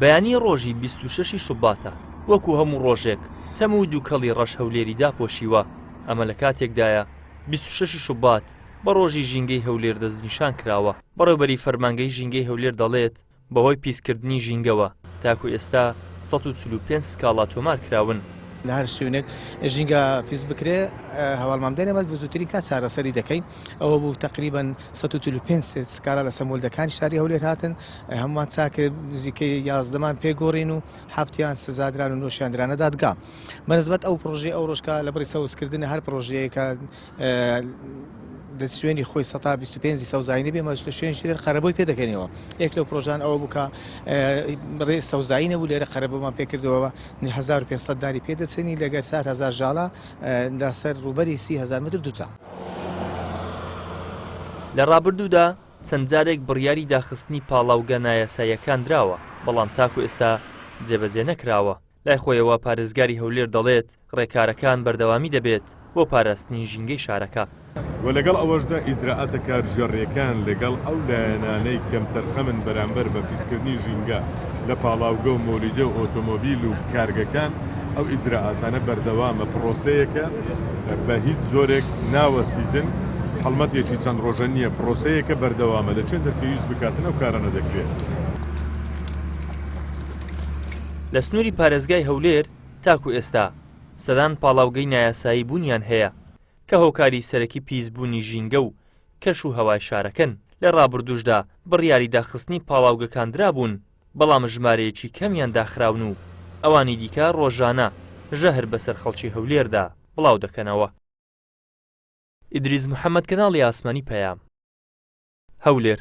بەیانی ڕۆژی 26 ی شوباتە، وەکو هەموو ڕۆژێک تەم و دووکەڵی ڕەش هەولێری داپۆشیوە، ئەمە لە کاتێکدایە 26 ی شوبات بە ڕۆژی ژینگەی هەولێر دەستنیشان کراوە. بەڕێوبەری فەرمانگەی ژینگەی هەولێر دەڵێت، بەهۆی پیسکردنی ژینگەوە تاکو ئێستا 145 سکاڵا تۆمار کراون. لە هەر شوێنێک ژینگە پیس بکرێ هەواڵمان بدەنێ بە زووترین کات چارەسەری دەکەین. ئەوە بوو تەقریبەن 145 سکاڵا لەسەر مۆلدەکانی شاری هەولێر هاتن، هەمووان چاک نزیکەی یازدەمان پێ گۆڕین و حەفتیان سزادران و نۆشیان درانە دادگا. بە نسبەت ئەو پڕۆژەی ئەو ڕۆژ کە لە بڕی سەوزکردنە هەر پڕۆژەیەکە لە شوێنی خۆی سەتا 25 سەوزایی نەبێ مەش لە شوێنی تر قەرەبۆی پێ دەکەنەوە. یەک لەو پڕۆژان ئەوە بوو کە ڕێ سەوزایی نەبوو لێرە قەرەبۆمان پێ کردەوە 1500 داری پێ دەچنی لەگەر 4000 ژاڵە لەسەر ڕووبەری 30000 متر دووجا. لە ڕابردوودا چەند جارێک بڕیاری داخستنی پاڵاوگە نایاساییەکان دراوە، بەڵام تاکو ئێستا جێبەجێ نەکراوە. لای خۆیەوە پارێزگاری هەولێر دەڵێت، ڕێکارەکان بەردەوامی دەبێت بۆ پاراستنی ژینگەی شارەکە. وە لەگەڵ ئەوەشدا ئیجرائاتە کارگێڕییەکان لەگەڵ ئەو لایەنانەی کەمتەرخەمن بەرامبەر بە پیسکردنی ژینگە لە پاڵاوگە و مۆلیدە و ئۆتۆمۆبیل و کارگەکان، ئەو ئیجرائاتانە بەردەوامە، پڕۆسەیەکە بە هیچ جۆرێک ناوەستیتن، هەڵمەتێکی چەند ڕۆژە نییە، پڕۆسەیەکە بەردەوامە، لە چێندەر پێویست بکاتن ئەو کارانە دەکرێت. لە سنووری پارێزگای هەولێر تاکو ئێستا سەدان پاڵاوگەی نایاسایی بوونیان هەیە کە هۆکاری سەرەکی پیسبوونی ژینگە و کەش و هەوای شارەکەن، لە ڕابردووشدا بڕیاری داخستنی پاڵاوگەکان درابوون، بەڵام ژمارەیەکی کەمیان داخراون و ئەوانی دیکە ڕۆژانە ژەهر بەسەر خەڵکی هەولێردا بڵاودەکەنەوە. ئیدریس محەمەد کەناڵی ئاسمانی پەیام. هەولێر.